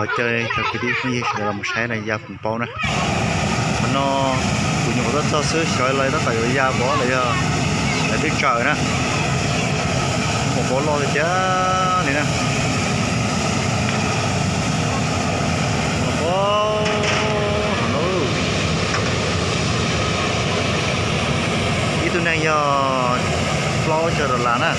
Qhov chaw cov kwv tij phooj ywg sawv daws los mus saib na ya kuv paub na. Qhov no kuv nyuam qhuav tuaj txog xwb, xyov lawv tab tom yuav ya pov los yog lawv twb tsawm na. Kuv paub loj tiag tiag li na. Kuv paub, ib tug neeg yog plaub caug dollar na.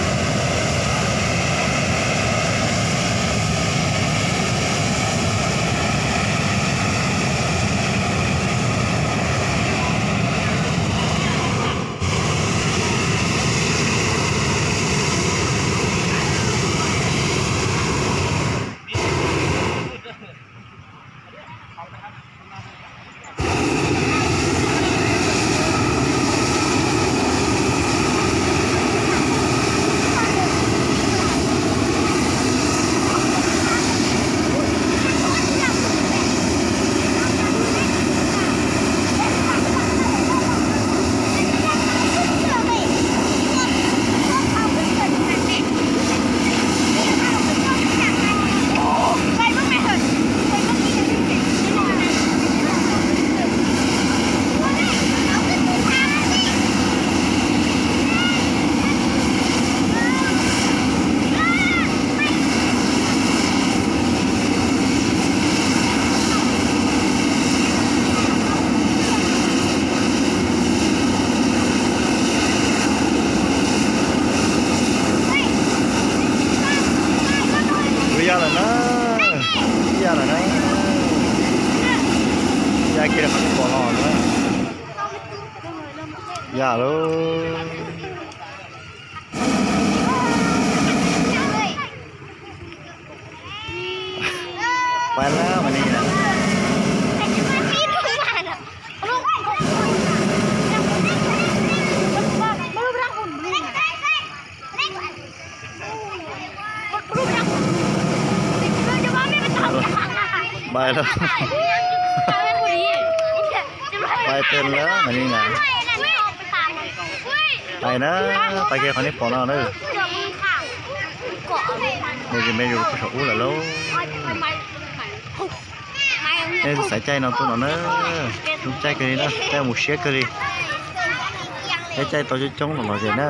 Ua ya lawm na, ya lawm na, ya kiag rau qhov nej pom no na. Ya lauj. Pais lawm mas li na. Pais lawm. Pais tag lawm mas li na. Pais na, pais kiag qhov nej pom no na. Nws me zus puag saum ub lawm lauj. Nej xaiv caij no tuaj no na, zoo caij kawg li na, caij mus siab kawg li. Peb caij tau coob coob los los zem na.